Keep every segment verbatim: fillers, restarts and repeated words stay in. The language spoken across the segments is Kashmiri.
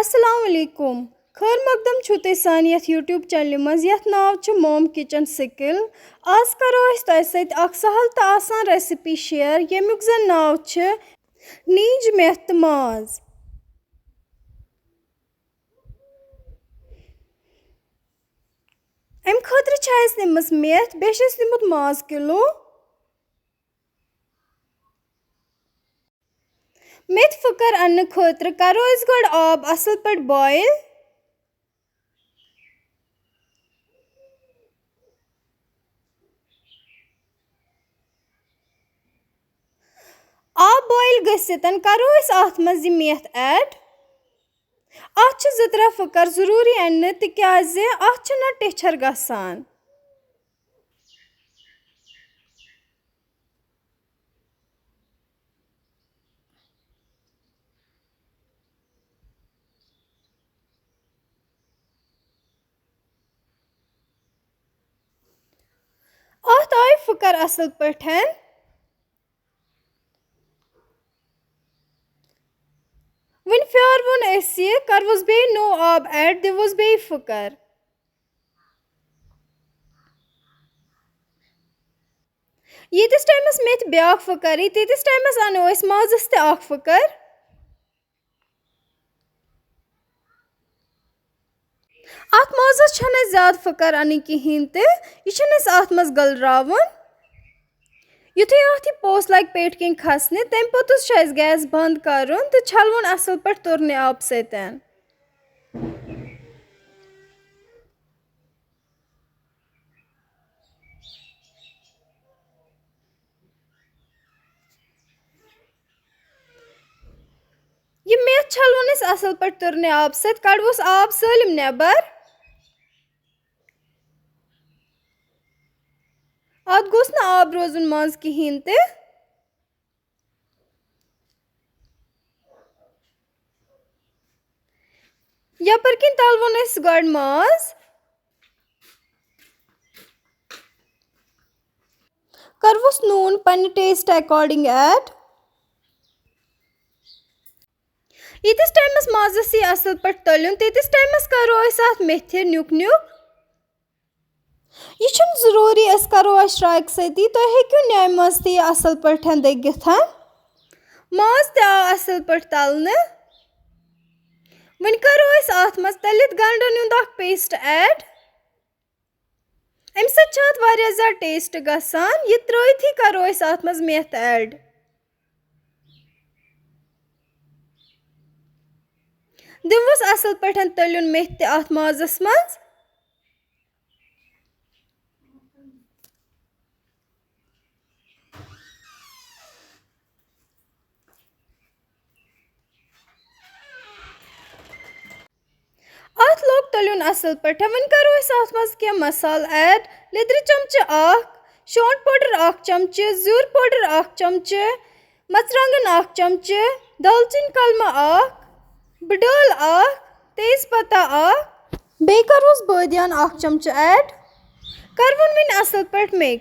السلام علیکم۔ خٲر مقدم چھُو تُہۍ سانہِ یَتھ YouTube چینلہِ منٛز، یَتھ ناو چھُ Mom Kitchen Skill۔ آز کَرو أسۍ تۄہہِ سۭتۍ اَکھ سَہَل تہٕ آسان recipe share، ییٚمیُک زَن ناو چھُ نیٖج میتھ تہٕ ماز۔ اَمہِ خٲطرٕ چھِ اَسہِ نِمٕژ میتھ، بیٚیہِ چھِ اَسہِ نیُمُت ماز کِلوٗ۔ میتھ پھٕکر اَننہٕ خٲطرٕ کَرو أسۍ گۄڈٕ آب اَصٕل پٲٹھۍ boil۔ آب boil گٔژھِتھ کَرو أسۍ اَتھ منٛز یہِ میتھ add۔ اَتھ چھِ زٕ ترٛےٚ پھٕکر ضروٗری اَننہٕ، تِکیٛازِ اَتھ چھِنہٕ ٹیچھر گژھان۔ اَتھ آیہِ پھٕکر اَصٕل پٲٹھۍ۔ وۄنۍ پھیٛاروُن أسۍ یہِ، کَروُس بیٚیہِ نوٚو آب add، دِوُس بیٚیہِ پھٕکر۔ ییٖتِس ٹایمَس میتھِ بیٛاکھ پھٕکر یی، تیٖتِس ٹایمَس اَنو أسۍ مازَس تہِ اَکھ پھٕکر۔ اَتھ مازَس چھَنہٕ اَسہِ زیادٕ پھٕکر اَنٕنۍ کِہیٖنۍ تہِ، یہِ چھُنہٕ اَسہِ اَتھ منٛز گٔلراوُن۔ یُتھُے اَتھ یہِ پوس لَگہِ پیٹہِ کِنۍ کھَسنہِ، تَمہِ پوٚتُس چھُ اَسہِ gas بنٛد کَرُن تہٕ چھَلوُن اَصٕل پٲٹھۍ تُرنہِ آبہٕ سۭتۍ۔ یہِ میتھ چھَلوُن أسۍ اَصٕل پٲٹھۍ تُرنہِ آبہٕ سۭتۍ، کَڑوُس آب سٲلِم نٮ۪بر۔ اَتھ گوٚژھ نہٕ آب روزُن منٛز کِہیٖنۍ تہِ۔ یَپٲرۍ کِنۍ تَلوُن أسۍ گۄڈٕ ماز۔ کَروُس نوٗن پننہِ taste according add۔ ییٖتِس ٹایمَس مازَس یی اَصٕل پٲٹھۍ تٔلیُن، تیٖتِس ٹایمَس کَرو أسۍ اَتھ میتھِ نیُک نیُک۔ یہِ چھُنہٕ ضروٗری أسۍ کَرو اَتھ شرٛاکہِ سۭتی، تُہۍ ہیٚکِو نیٛامہِ منٛز تہِ یہِ اَصٕل پٲٹھۍ دٔگِتھ۔ ماز تہِ آو اَصٕل پٲٹھۍ تَلنہٕ۔ وۄنۍ کَرو أسۍ اَتھ منٛز تٔلِتھ گَنٛڈَن ہُنٛد اَکھ paste add۔ اَمہِ سۭتۍ چھُ اَتھ واریاہ زیادٕ taste گژھان۔ یہِ ترٛٲوِتھٕے کَرو أسۍ اَتھ منٛز میتھ add۔ دِموس اَصٕل پٲٹھۍ تٔلیُن میتھِ تہِ اَتھ مازَس منٛز۔ اَتھ لوٚگ تٔلیُن اَصٕل پٲٹھۍ۔ وۄنۍ کَرو أسۍ اَتھ منٛز کینٛہہ مصالہٕ add۔ لیٚدرِ چمچہٕ اَکھ، شونٛٹھ powder اَکھ چمچہٕ، زیُر powder اَکھ چمچہٕ، مَرژٕوانٛگَن اَکھ چمچہٕ، دالچیٖن کلمہٕ اَکھ، بٕڈٲل اَکھ، تیز پتہ اَکھ۔ بیٚیہِ کَروس بٲدیان اَکھ چمچہٕ add۔ کَروُن وۄنۍ اَصٕل پٲٹھۍ mix۔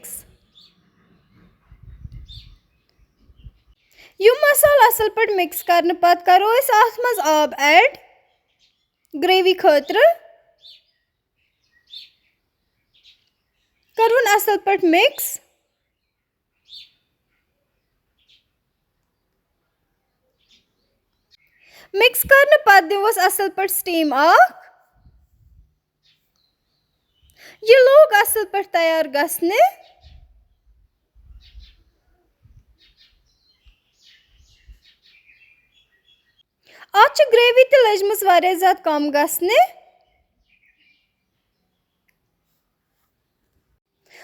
یِم مصالہٕ اَصٕل پٲٹھۍ mix کَرنہٕ پَتہٕ کَرو أسۍ اَتھ منٛز آب add gravy خٲطرٕ۔ کَروُن اَصٕل پٲٹھۍ mix۔ Mix کَرنہٕ پَتہٕ دِموس اَصٕل پٲٹھۍ steam اَکھ۔ یہِ لوٚگ اَصٕل پٲٹھۍ تیار گژھنہِ۔ اَتھ چھِ gravy تہِ لٔجمٕژ واریاہ زیادٕ کَم گژھنہِ۔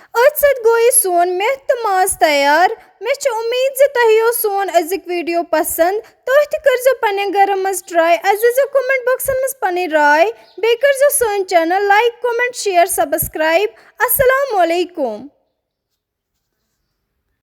أتھۍ سۭتۍ گوٚو یہِ سون میتھ تہٕ ماز تیار۔ مےٚ چھِ اُمید زِ تۄہہِ یِیو سون أزیُک video پسنٛد۔ تُہۍ تہِ کٔرزیٚو پننٮ۪ن گرن منٛز try۔ اَسہِ دیٖزیٚو comment boxن منٛز پنٕنۍ راے۔ بیٚیہِ کٔرزیٚو سٲنۍ channel like، comment، share، subscribe۔ السلام علیکم۔